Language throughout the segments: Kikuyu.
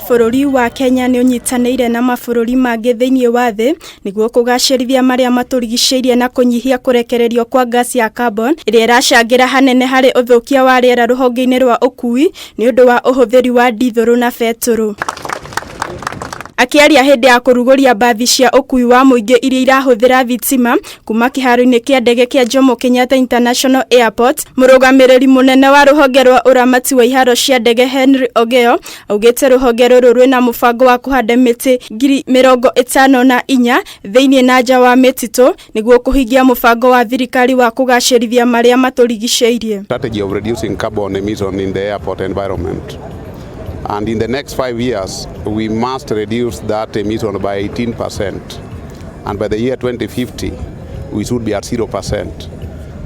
Bũrũri wa Kenya nĩ ũnyitanĩire na mabũrũri mangĩ thĩinĩ wa thĩ nĩguo kũgacĩrithia marĩa matũrigicĩirie na kũnyihia kũrekererio kwa gas ya carbon ĩrĩa ĩracangĩra hanene harĩ ũthũkia wa rĩera rũhonge-inĩ rwa ũkui nĩ ũndũ wa ũhũthĩri wa ndithũrũ na betũrũ. Akĩaria hĩndĩ ya kũrugũria mbathi cia ũkui wa mũingĩ iria irahũthĩra thitima kuma kĩharo-inĩ kĩa ndege kĩa Jomo Kenyatta International Airport, mũrũgamĩrĩri mũnene wa rũhonge rwa ũramati wa iharo cia ndege Henry Ogeo augĩte rũhonge rũrũ rwĩna mũbango wa kũhanda mĩtĩ 54,000 thĩinĩ na nja wa mĩtitũ nĩguo kũhingia mũbango wa thirikari wa kũgacĩrithia marĩa matũrigicĩirie. Strategy of reducing carbon emission in the airport environment. And in the next 5 years, we must reduce that emission by 18%. And by the year 2050, we should be at 0%.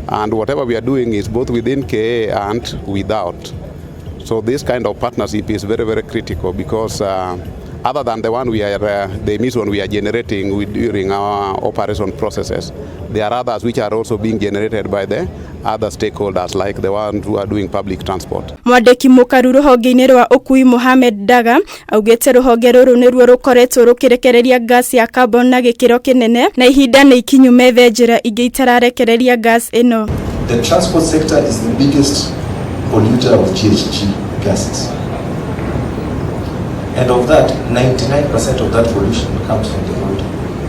And whatever we are doing is both within KAA and without. So this kind of partnership is very, very critical because other than the one we are, the emission we are generating during our operation processes, there are others which are also being generated by the other stakeholders, like the ones who are doing public transport. Mwandĩki mũkaru rũhonge-inĩ rwa ũkui Mohamed Daga augĩte rũhonge rũrũ nĩruo rũkoretwo rũkĩrekereria gas ya carbon na gĩkĩro kĩnene na ihinda nĩ ikinyu methe njĩra ingĩ itararekereria gas ĩno. The transport sector is the biggest polluter of GHG gases. And of that, 99% of that pollution comes from the road.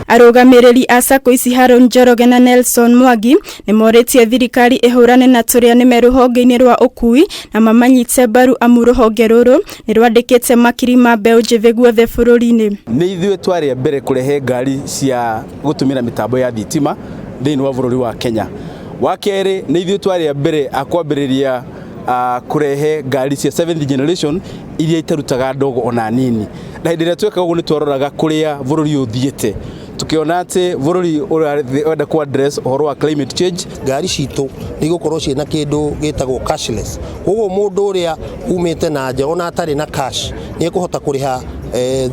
Arũgamĩrĩri a sacco ici Haron Njoroge na Nelson Mwangi nĩ morĩtie thirikari ĩhũrane na tũrĩa nĩme rũhonge-inĩ rwa ũkui na mamanyite mbaru amu rũhonge rũrũ nĩ rwandĩkĩte makiri ma mbeũ njĩthĩ guothe bũrũri-inĩ. Nĩ ithuĩ twarĩ a mbere kũrehe ngari cia gũtũmĩra mĩtambo ya thitima thĩinĩ wa bũrũri wa Kenya. Wa kerĩ, nĩ ithuĩ twarĩ a mbere a kwambĩrĩria kũrehe ngari cia seventh generation iria itarutaga ndogo ona nini. Na hĩndĩ ĩrĩa twekaga ũguo, nĩ twaroraga kũrĩa bũrũri ũthiĩte, tukiona atĩ bũrũri ũrenda ku address ũhoro wa climate change. Ngari citũ nĩ igũkorwo ciĩna kĩndũ gĩtagwo cashless, koguo mũndũ ũrĩa umĩte na nja, ona atarĩ na cash, nĩ ekũhota kũrĩha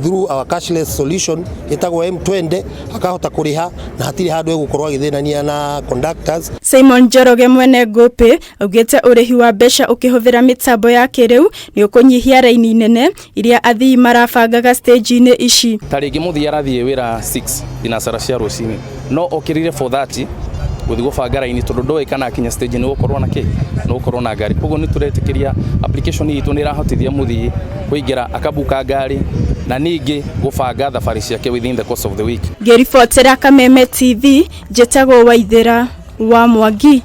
through our cashless solution ĩtagwo M20, akahota kũrĩha na hatirĩ handũ egũkorwo agĩthĩnania na conductors. Simon Njoroge mwene Ngũpĩ augĩte ũrĩhi wa mbeca ũkĩhũthĩra mĩtambo ya kĩrĩu nĩ ũkũnyihia raini nene iria athii marabangaga stage-inĩ ici. Ta rĩngĩ mũthii arathiĩ wĩra 6 thinacara cia rũcinĩ, no okĩrire 4:30 gũthiĩ gũbanga raini tondũ ndoĩ kana akinya stage nĩ gũkorwo na kĩ nĩ gũkorwo na ngari. Koguo nĩ tũretĩkĩria application itũ nĩ ĩrahotithia mũthii kũingĩra akabuka ngari na ningĩ gũbanga thabarĩ ciake within the course of the week. Ngĩribotera Kameme TV, njĩtagwo Waithĩra wa Mwangi.